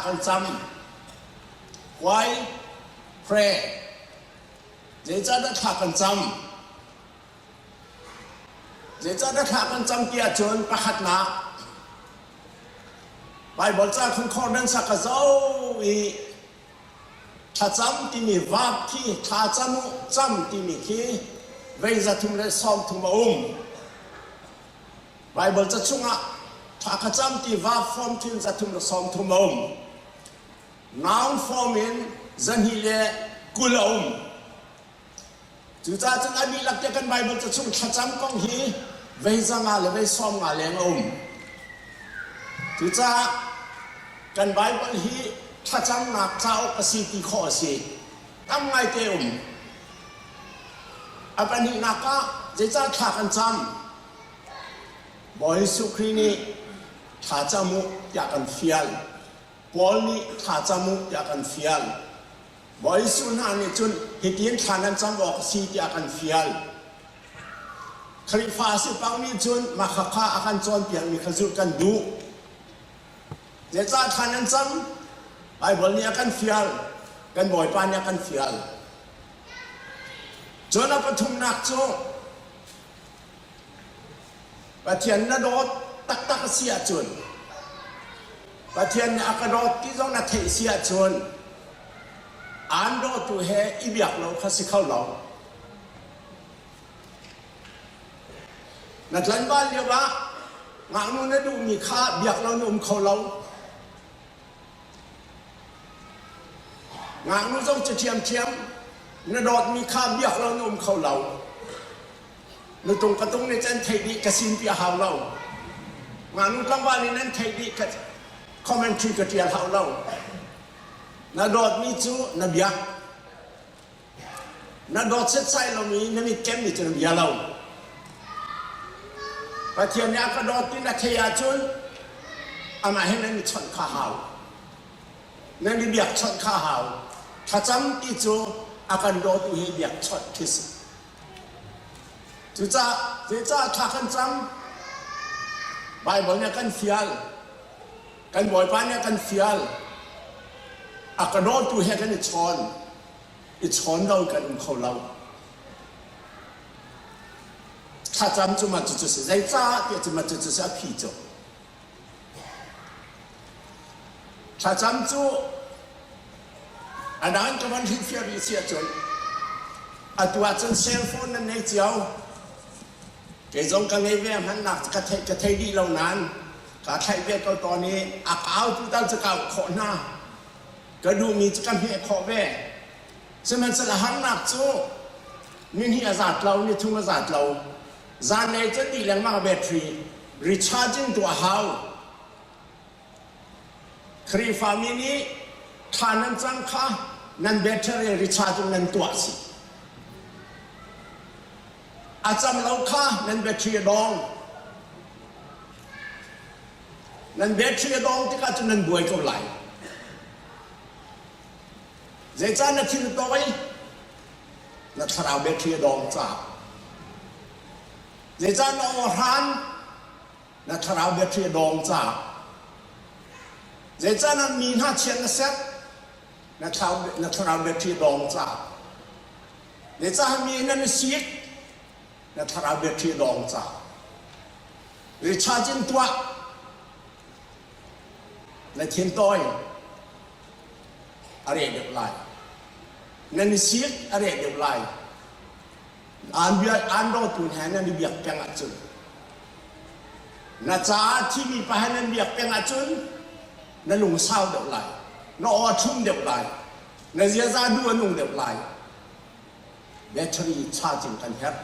kan cam? Why pray? Zeicahdah thla kan cam? Zeicahdah thla kan cam ti ahcun pakhatnak Baibal ca concordance ah ka zoh i thlacam timi verb khi thla cam u cam timi khi vei 330 a um. Baibal ca chungah thla ka cam ti verb form thin 330 a um. Noun form in 220 a um. Cucaah cun a dihlak te kan Baibal ca chung thlacam kong hi vei 500 le vei 90 leng a um. Cucaah kan Baibal hi thlacamnak cauk a si ti khawh a si. Tam ngaite um. A pahnihnak ah zeicah thla kan cam? Bawi Jesuh Khrih nih thla cam u tiah kan fial. Paul nih thla cam u tiah kan fial. Bawi Jesuh hna nih cun hitin thla nan cam awk a si tiah kan fial. Khrihfa si paoh nih cun mah khakha a kan cawnpiakmi kha zulh kan duh. Zeicah thla nan cam? Baibal nih a kan fial. Kan Bawipa nih a kan fial. Cun a pathumnak cu Pathian na dawt taktak a si ahcun Pathian nih a ka dawt ti zong na theih si ahcun aan dawtu he i biak lo kha si kho lo. Na tlanval lio ah ngaknu na duhmi kha biak lo na um kho lo. Ngaknu zong cu ṭhiamṭhiam na dawtmi kha biak lo na um kho lo. Nutung ka tung nih can theih dih ka sin pi a hau lo. Ngaknu tlangval nih nan theih dih ka commentary ka ṭial hau lo. Na dawtmi cu na biak. Na dawt setsai lomi na mit kemmi cu na bia lo. Pathian nih a ka dawt ti na theih ahcun amah he nan i chawnh kha hau. Nan i biakchawnh kha hau. Thlacam ti cu a kan dawtu he biakchawnh khi si. Cucaah zeicah thla kan cam? Baibal nih a kan fial. Kan Bawipa nih a kan fial. A ka dawtu he kan i chawn. I chawn lo kan um kho lo. Thlacam cu mah cucu si. Zeicah tiah cu mah cucu si a phi cu. Thlacam cu a dang ka van hrilhfiah rih si ahcun atu ahcun cell phone nan nei cio. Kei zong ka ngei ve hmannak ka theih ka thei dih lo nain kaa thlaih ve ko tawn i a ka autu tal cu ka auh khawh hna. Ka duhmi cu ka hmeh khawh ve. Sihmanhsehlaw harnak cu nihnih a zat lo, nithum a zat lo. Zanlei cu dih lengmang battery recharging tuah a hau. Khrihfami nih thla nan cang kha nan battery recharging nan tuah si. A cam lo kha nan battery a dong. Nan battery a dong tikah cun nan buai ko lai. Zeicah na thil tawi? Na thlarau battery a dong caah. Zeicah na aw hran? Na thlarau battery a dong caah. Zeicah na mi hna chiat na set? Na thlarau, na thlarau battery a dong caah. Zeicah mi nan i sik? Na thlarau battery a dong caah. Recharge in tuah. Na thin tawi a reh deuh lai. Nan i sik a reh deuh lai. Aan bia aan dawtu he nan i biak peng ahcun na caah thimi pa he nan biak peng ahcun na lungsau deuh lai. Na aw a ṭhum deuh lai. Na ziaza duh a nung deuh lai. Battery charging kan herh.